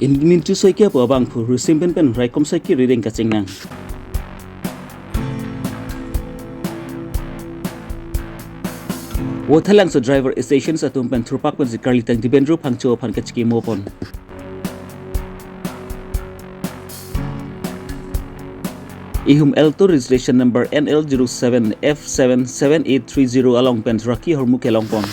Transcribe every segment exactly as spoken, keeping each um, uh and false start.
Mintu Saikia pu abangphu risim pen pen raikom saiki rideng kachingnang. Vothatlangso Driver Association atum pen thurpak pensi Karlitang Dibendra Phangcho aphan kachikimo pon. Ihum Alto registration number N L zero seven F seven seven eight three zero along pen raki hormu kelong pon.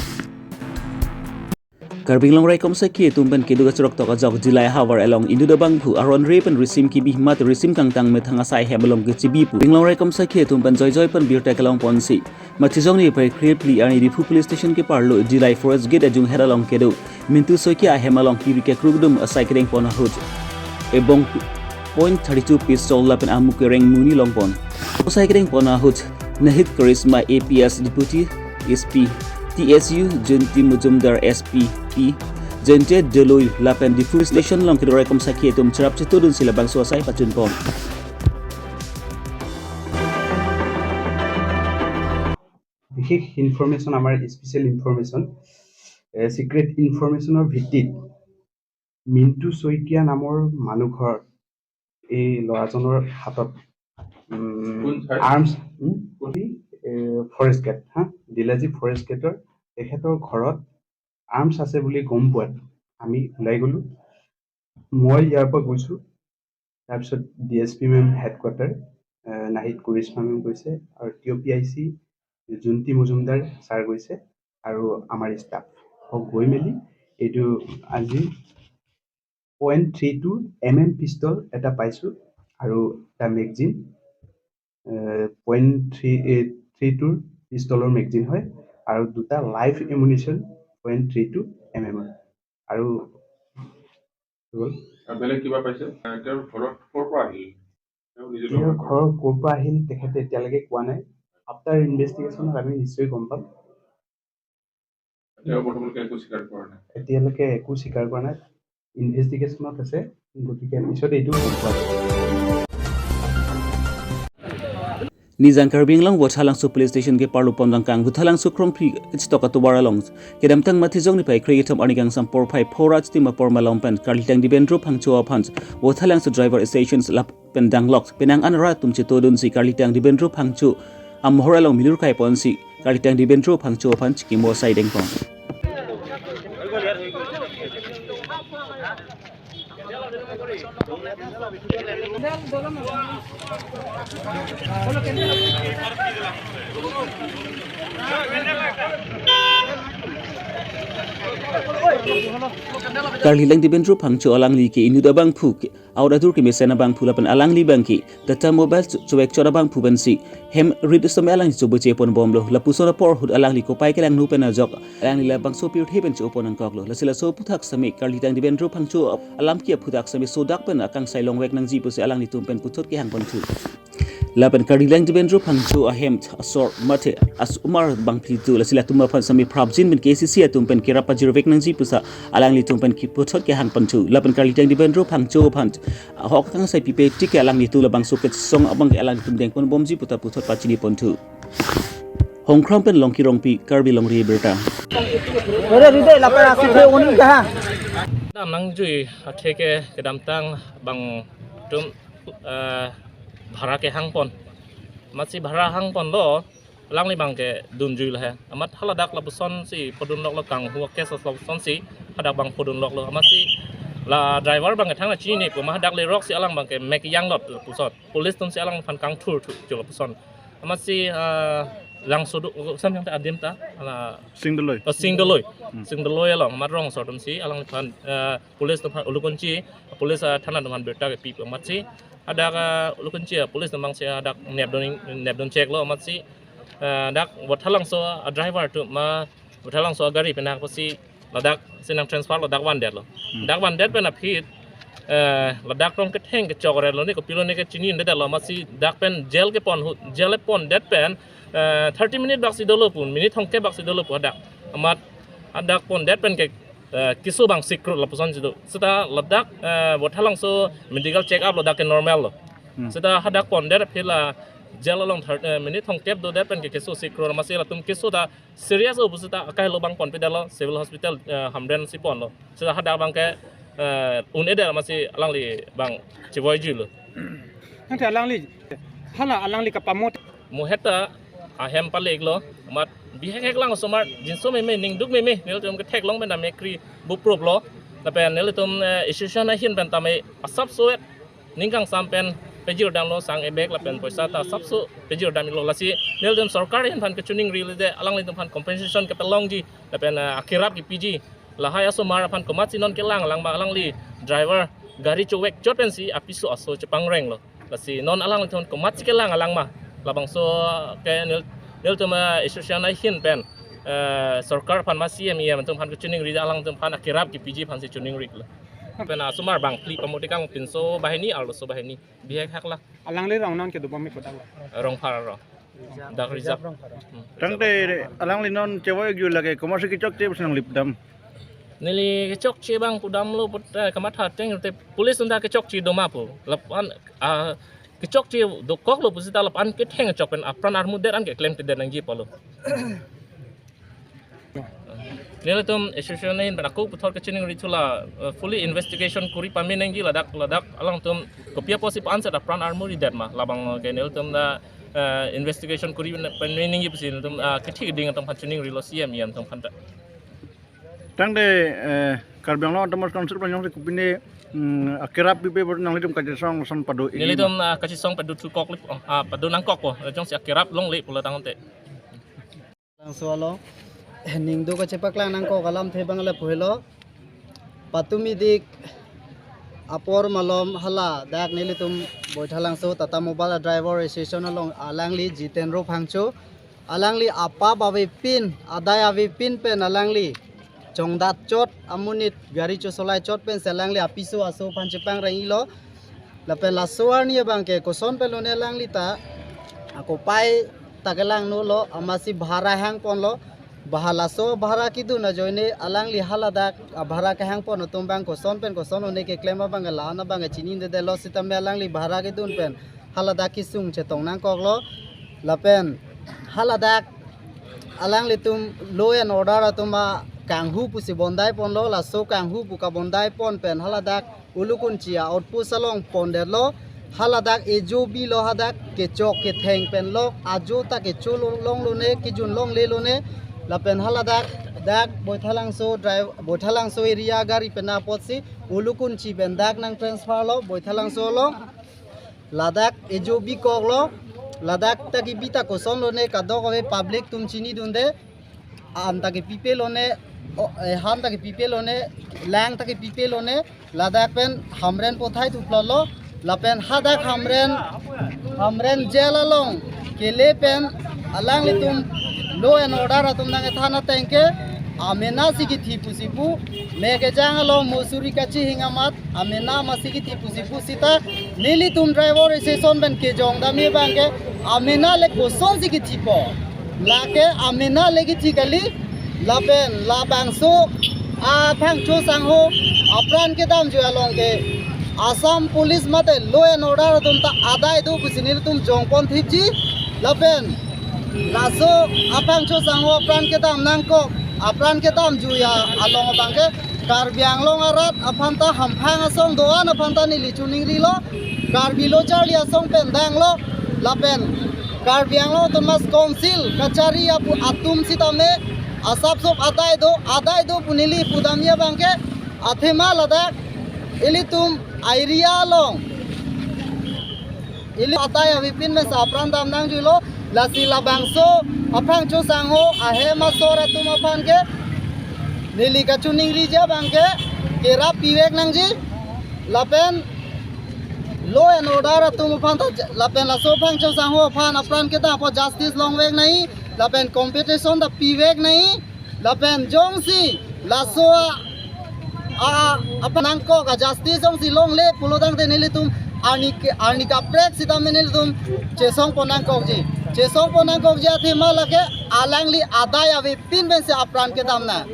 Karbi Anglong raikom saiki atum pen kedo kachirok tok ajok Dillai havar along inut abangphu aron re pen risim kibi mate risim kangtang methang asai hem along kechibi pu Karbi Anglong raikom saiki atum pen joijoi pen birta kelong ponsi Matijong niphai kre-phli arni Diphu Police Station keparlo Dillai Forest Gate ajung her along kedo Mintu Saikia ahem along kibi kekrukdum asai kedeng pon ahut ebong point thirty two pistol lapen amuk kereng muni long pon. Asai kedeng pon ahut Nahid Karishma A P S Deputy S P, T S U Junti Mujumdar S P P, Jente Doloi lapen Diphu Station along kedo raikom saiki atum cherap chetudunsi labangso asai pachun pon. বিশেষ ইনফৰমেশ্যন, আমাৰ special information, secret ইনফৰমেশ্যনৰ ভিত্তিত মিণ্টু শইকীয়া নামৰ মানুহ ঘৰ এই ল'ৰাজনৰ হাতত উম, কোন ঠাই? আৰ্মছ, উম, কোন? এই, এ, ফৰেষ্ট গেট, হা, ডিলাজী ফৰেষ্ট গেটৰ তেখেতৰ ঘৰত আৰ্মছ আছে বুলি গম পোৱাত আমি ওলাই গ'লোঁ। মই ইয়াৰ পৰা গৈছোঁ, তাৰপিছত D S P ma'am headquarter, এ, নাহিদ কৰিশ্মা মেম গৈছে আৰু T O' P I C Junti Majumdar sir গৈছে আৰু আমাৰ ষ্টাফ হওক গৈ মেলি এইটো আজি point three two M M pistol এটা পাইছোঁ আৰু এটা মেগজিন, পইণ্ট থ্ৰী থ্ৰী টুৰ পিষ্টলৰ মেগজিন হয় আৰু দুটা live ammunition point three two M এমৰ আৰু হৈ গ'ল। আৰু বেলেগ কিবা পাইছে? আহ, তেওঁৰ ঘৰত ক'ৰ পৰা আহিল? তেওঁ নিজে তেওঁৰ ঘৰ ক'ৰ পৰা আহিল তেখেতে এতিয়ালৈকে কোৱা নাই। আফটাৰ ইনভেষ্টিগেশ্যনত আমি নিশ্চয় গম পাম। তেওঁ বৰ্তমানলৈকে একো স্বীকাৰ কৰা নাই। এতিয়ালৈকে একো স্বীকাৰ কৰা নাই, ইনভেষ্টিগেশ্যনত আছে, গতিকে পিছত এইটো গম পোৱা যাব। Nijang Karbi Anglong Vothatlangso Police Station keparlo pon rangkang Vothatlangso Krongphli kechitok atovar along kedamtang Matijong niphai kre-kethom arni kangsam porphai phorach tim apor malom pen Karlitang Dibendra Phangcho aphan Vothatlangso Driver Association lap pen danglok penang an rat atum chetudunsi Karlitang Dibendra Phangcho amohor along milur kai ponsi Karlitang Dibendra Phangcho aphan chikimo asai deng pon. Karlitang Dibendra Phangcho alangli ke inut abangphu ke aur adur kemesen abangphu lapen alangli abangke Tata Motors chowek chot abangphu pensi hem rit sitame alangli choboche pon bomlo. Lapuson apor ahut alangli kopai kelangno pen ajok alangli labangso pirthe pen cho-o pon nangkoklo. Lasi laso aphuthak sitame Karlitang Dibendra Phangcho alam ke aphuthak sitame sodak pen akangsai longvek nangji pusi alanglitum pen puthot kehang ponthu. Lapen Karlitang Dibendra Phangcho ahem asor mate asomar bangphli tu, lasi latum aphan sitame prapjin pen K C C atum pen kerap pajirvek nangji pusi alanglitum pen kiputhot kehang ponthu. Lapen Karlitang Dibendra Phangcho aphan ahok akangsai pipe tik ke alanglitum labangso kechesong abangke alanglitum deng pon bomji puta puthot pachini ponthu. Hongkram pen Longki Rongpi, Karbi Longri Abirta. Ore ride lapar asik he uning kaha. Dam nangjui athe ke kedamtang bang tum, eh, bhara kehang pon. Amatsi bhara hang ponlo, alangli abangke dunjui lo he. Amat haladak lapusonsi phodunloklo, kanghu case lapusonsi hadak abang phodunloklo. Amatsi la driver abangke thangta chinine pu ma hadak leroksi alang abangke mek yanglot lapuson. Police atumsi alangphan kangthur thu cho lapuson. Amatsi, ah, Langsodo, sam yang ta adim ta, ala Singdoloi. Oh, Singdoloi. Hmm. Singdoloi along, amat rong asor atumsi, alangphan, ah, police atum aphan ulukunchi, police, ah, thana atum aphan birta kepi pu amatsi. Hadak, ah, ulukunchi, ah, police atum abangsi, ah, hadak nepdun, nepdun cheklo amatsi. Ah, dak Vothatlangso, ah, driver atum ma, Vothatlangso agari pen apotsi ladak si nang transfer lo, dak vandetlo. Hmm. Dak vandet pen aphi, eh, ladak rong ketheng kechok relo ni kopilo ni kechini detlo amatsi dak pen jail kepon ahut, jail pondet pen, eh, thirty minute baksi dolo pu, minute thomkep baksi dolo pu hadak. Amat hadak pondet pen ke, eh, keso abang sikrut lapuson si do. Seta ladak, eh, Vothatlangso medical check up lo, dak ke normal lo. Hmm. Seta hadak pondet aphi la jail along thir-, eh, minute thomkep dodet pen ke keso sikrut amatsi latum keso ta serious o pu seta akai lo abang ponpedetlo, civil hospital, eh, Hamren si ponlo. Seta hadak abangke eh, un-edetlo amatsi alangli abang chevoijuilo. Nangte alangli, hala alangli kapamot. Mo heta ahem paleklo, mat bihek heklang osomar jinso meme, ningduk meme, nelitum ketheklong pen tame kri buprup lo. Lapen nelitum, eh, association ahin pen tame asapso-et ning kangsam pen pejir damlo, sang ebek lapen poisa ta asapso pejir damlo. Lasi nelitum sorkar ahin aphan kachiningri lede, alanglitum aphan compensation kepalongji lapen, eh, akerap kepiji. Lahai asomar aphan komatsi non kelang alang ma, alangli driver gari chovek chot pensi apiso aso chepangrenglo. Lasi non alanglitum komatsi kelang alang ma, labangso ke nel, nelitum, eh, association ahin pen, eh, sorkar aphan ma C M, E M atum aphan kachiningri, alangtum aphan akerap kepiji aphansi chiningrilo. Pen asomar bangphli pamot ikang, pinso banghini, arloso banghini. Bihek heklang. Alangli rong non kedo bang me kodak lo? Rongphar rong. Dak reserve. Rongphar rong. Hmm. Tangte alangli non chevoiju lake komatsi kechokche pusi nanglipdam? Neli kechokche abang pudamlo put, eh, kamatha ateng te police atum ta kechokche do ma pu. Lapu-an, ah, kechokche dokoklo pusita lapu-an ketheng chok pen apran armudet an keklem tedet nangji pulo. Nelitum association ahin pen ako puthot kachiningri thu la, eh, fully investigation kuri pame nangji ladak, ladak alangtum kopi apotsi pu-an set apran armu ridet ma, labang ke nelitum ta, eh, investigation kuri pame nangji pusi nelitum, ah, kethi keding atum aphan chiningrilo, C M, E M atum aphan ta. Tangte, eh, Karbi Anglong Autonomous Council aphan jongsi kopine, mm, akerap pipe bor nanglitum kachesong ason pado-i ma? Nelitum, ah, kachesong pado thukok le, oh, ah, pado nangkokpo, jongsi akerap longle pulo tangte. Langso along ningduk kachepaklang nangkok alamthe abang lapu helo. Patumi dik apor malom haladak nelitum Baithalangso Tata Mobile Driver Association along alangli Jiten Ro Phangcho, alangli apap avepin, adai avepin pen alangli chongdat chot, amonit gari chosolai chot pensi alangli apiso aso aphan chepangreng-ilo. Lapen laso arni abang ke koson pen lone alangli ta akopai ta kelang nolo, amatsi bhara hangponlo. Bhara, laso bhara kedun ajoine alangli haladak abhara kehangpon atum abang koson pen koson lone keklem abang ke la-an abang ke chinidedetlo, sitame alangli bhara kedun pen haladak kesung chetong nangkoklo. Lapen haladak alanglitum law and order atum akanghu pusi bondai ponlo, laso kanghu pu kabondai pon pen haladak Ulukunchi a-outpost along pondetlo. Haladak ejo bilo, hadak kechok ketheng pen lok ajo ta kecho long, longlone, kejun longlelone. Lapen haladak, dak Baithalangso drive, Baithalangso area gari pen apotsi Ulukunchi pen dak nang transfer lo Baithalangso along. Ladak ejo bikoklo, ladak ta kebi ta koson lone, kadokave public atum chinidunde, an ta kepipe lone, o, eh, han ta kepipe lone, lang ta kepipe lone, ladak pen Hamren pothai thuplotlo, lapen hadak Hamren, Hamren jail along kele pen alanglitum law and order atum nangkethan ateng ke, amena si kethi pusi pu, me kejang along mo suri kachihing amat, amena amatsi kethi pusi pu sita, nelitum driver association pen kejong dam abang ke, amena le kosonsi kethipo. Lake amena le kethi kali, lapen labangso aPhangcho sangho apran kedamjui along ke Assam Police mate law and order atum ta adai do pusi nelitum jongpon thipji, lapen laso aPhangcho sangho apran kedam nangkok, apran kedamjui along abang ke Karbi Anglong arat aphan ta hamphang asong do-an aphan ta neli chiningrilo, Karbi lo charli asong pen danglo, lapen Karbi Anglong Autonomous Council kachari apu atum sitame asapso adai do, adai do pu neli pudam abang ke, athema ladak ilitum area along ili adai avepin mesa apran dam nangjuilo, lasi labangso aPhangcho sangho ahem asor atum aphan ke neli kachiningriji abang ke kerap pivek nangji, lapen law and order atum aphan ta, lapen laso aPhangcho sangho aphan apran kedam apot justice longvek nangji, lapen compensation ta pivek nangji, lapen jongsi laso a, a, aphan nangkok a justice jongsi longle pulo tangte nelitum arni ke, arni kaprek sitame nelitum chesongpon nangkokji. Chesongpon nangkokji athema lake alangli adai avepin pensi apran kedam nang.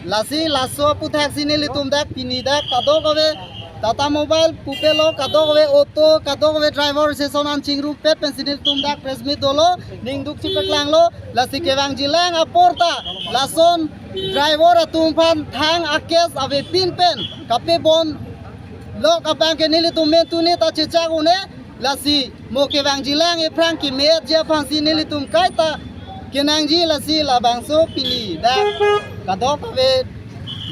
Lasi laso aputhaksi nelitum dak pini dak kadokave Tata Mobile pupelo, kadokave auto, kadokave driver association an chingrumpet pensi nelitum dak press meet dolo, ningduk chepaklanglo, lasi kevangjilang apor ta lason Driver atum aphan thang a-case avepin pen kapebon lok abang ke nelitum mentu ne ta chechak un-e, lasi mo kevangjilang ephrang kemeji aphansi nelitum kaita kenangji, lasi labangso pini dak kadokave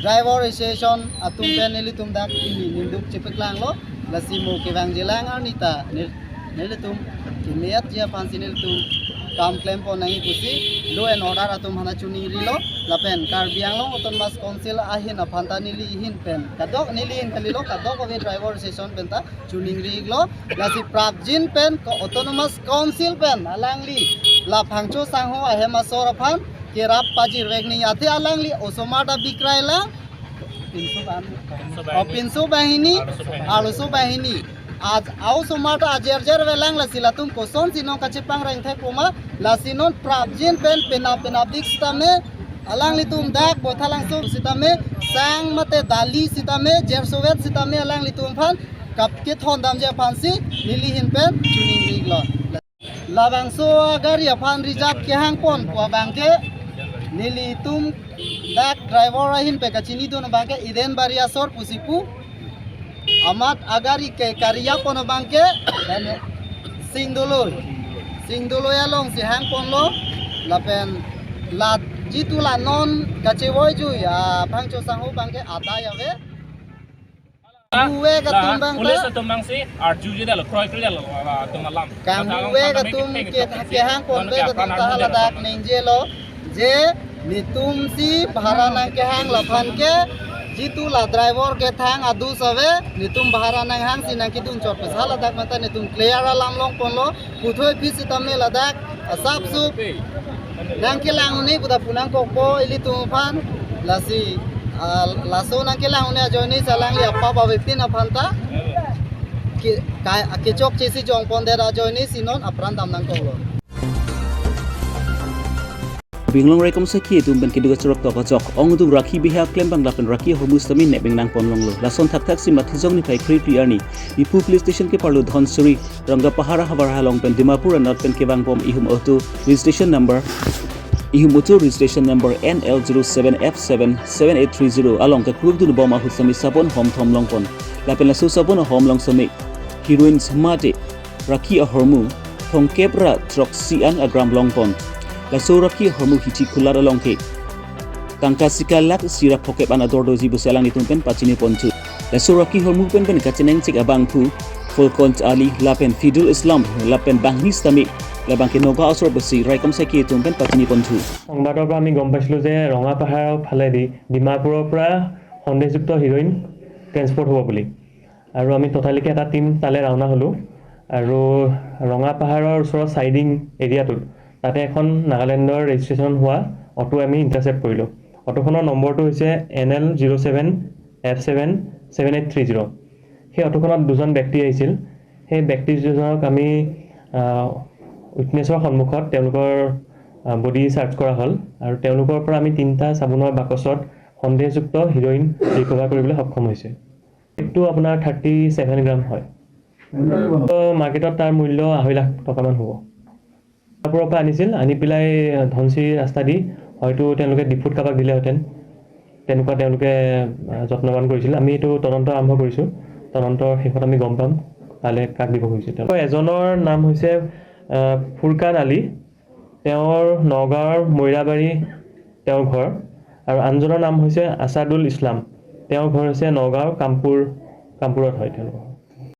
driver association atum pen nelitum dak pini ningduk chepaklanglo, lasi mo kevangjilang arni ta nel- nelitum kemeji aphansi nelitum kam klempon nangji pusi law and order atum aphan choningrilo, lapen Karbi Anglong Autonomous Council ahin aphan ta neli ahin pen kadok, neli ahin kalilo, kadokave driver association pen ta choningrilo, lasi prapjin pen ko Autonomous Council pen alangli la Phangcho sangho ahem asor aphan kerap pajirvek nangji, athe alangli osomar ta bikrai lang pinso ban, o pinso banghini, arloso banghini. Aj au osomar ta ajer jer velang, lasi latum kosonsi non kachepangreng thek puma, lasi non prapjin pen penap penapdik sitame alanglitum dak Baithalangso sitame sang mate dali sitame jersovet sitame alanglitum aphan kap kethondamji aphansi neli ahin pen choningrilo. Labangso agari aphan reserve kehangpon pu abang ke nelitum dak driver ahin pen kachinidun abang ke Eden Bari asor pusi pu, amat agari ke kariapon abang ke Singdoloi, Singdoloi alongsi hangponlo, lapen la jitu la non kachevoijui a Phangcho sangho abang ke adai ave. Kangvek atum abang ta, police atum abangsi arju jidalo, kroikre dalo, ah, atum alam. Kangvek atum ke kehangponvek atum ta haladak ningjelo je netumsi bhara nangkehang laphan ke jitu la driver ke thang adus ave, netum bhara nanghangsi nangkedun chot pes haladak mata netum clear alam longponlo, puthoi phi sitame ladak asapsup nangkelang un-e pu ta pu nangkokpo ilitum aphan, lasi, ah, laso nangkelang un-e ajoine si alangli apap avepin aphan ta ke, ka, kechokche si jongpondet ajoine si non apran dam nangkoklo. Binglong Raikom Saiki atum pen keduk achorok tok achok ong atum rakhi beha klembang lapen rakhi ahormu sitame nepbeng nangponlonglo. Lason thakthak si Matijong niphai kre-phli arni Diphu Police Station keparlo Dhansiri Rangapahar ahavar along pen Dimapur anat pen kevang bom ihum auto registration number, ihum auto registration number N L zero seven F seven seven eight three zero along kekrukdun bom ahut sitame sabon hom thom longpon. Lapen laso sabon ahom along sitame heroin mate rakhi ahormu thomkep ra throksi an agram longpon. Laso rakhi ahormu hithi kulat along ke tangka sika lakh sira phokep an ador doji pusi alanglitum pen pachiniponthu. Laso rakhi ahormu pen pen kachenengchek abangphu Fulkon Ali lapen Fidul Islam lapen banghini sitame labang ke Nagaon asor pusi Raikom Saiki atum pen pachiniponthu. সংবাদৰ পৰা আমি গম পাইছিলোঁ যে ৰঙাপাহাৰৰ ফালেদি ডিমাপুৰৰ পৰা সন্দেহযুক্ত হিৰইন ট্ৰেন্সপৰ্ট হ'ব বুলি। আৰু আমি ততালিকে এটা টিম তালৈ ৰাওনা হ'লোঁ। আৰু ৰঙাপাহাৰৰ ওচৰৰ চাইডিং এৰিয়াটোত তাতে এখন নাগালেণ্ডৰ ৰেজিষ্ট্ৰেশ্যন হোৱা অটো আমি ইণ্টাৰচেপ্ট কৰিলোঁ। অটোখনৰ নম্বৰটো হৈছে N L zero seven F seven seven eight three zero। সেই অটোখনত দুজন ব্যক্তি আহিছিল। সেই ব্যক্তি দুজনক আমি, আহ, উইটনেছৰ সন্মুখত তেওঁলোকৰ, আহ, বডি চাৰ্চ কৰা হ'ল আৰু তেওঁলোকৰ পৰা আমি তিনিটা চাবোনৰ বাকচত সন্দেহযুক্ত হিৰইন ৰিকভাৰ কৰিবলৈ সক্ষম হৈছে। ৱেইটটো আপোনাৰ থাৰ্টি ছেভেন গ্ৰাম হয়। তো মাৰ্কেটত তাৰ মূল্য আঢ়ৈ লাখ টকামান হ'ব। ডিমাপুৰৰ পৰা আনিছিল, আনি পেলাই ধনশিৰি ৰাস্তা দি হয়তো তেওঁলোকে ডিফুত কাৰোবাক দিলেহেঁতেন, তেনেকুৱা তেওঁলোকে, আহ, যত্নবান কৰিছিল। আমি এইটো তদন্ত আৰম্ভ কৰিছোঁ। তদন্তৰ শেষত আমি গম পাম কালে কাক দিব খুজিছে তেওঁলোকে। এজনৰ নাম হৈছে, আহ, ফুৰকান আলী, তেওঁৰ নগাঁৱৰ মৈৰাবাৰী তেওঁৰ ঘৰ, আৰু আনজনৰ নাম হৈছে আছাদুল ইছলাম, তেওঁৰ ঘৰ হৈছে নগাঁৱৰ কামপুৰ, কামপুৰত হয় তেওঁলোকৰ।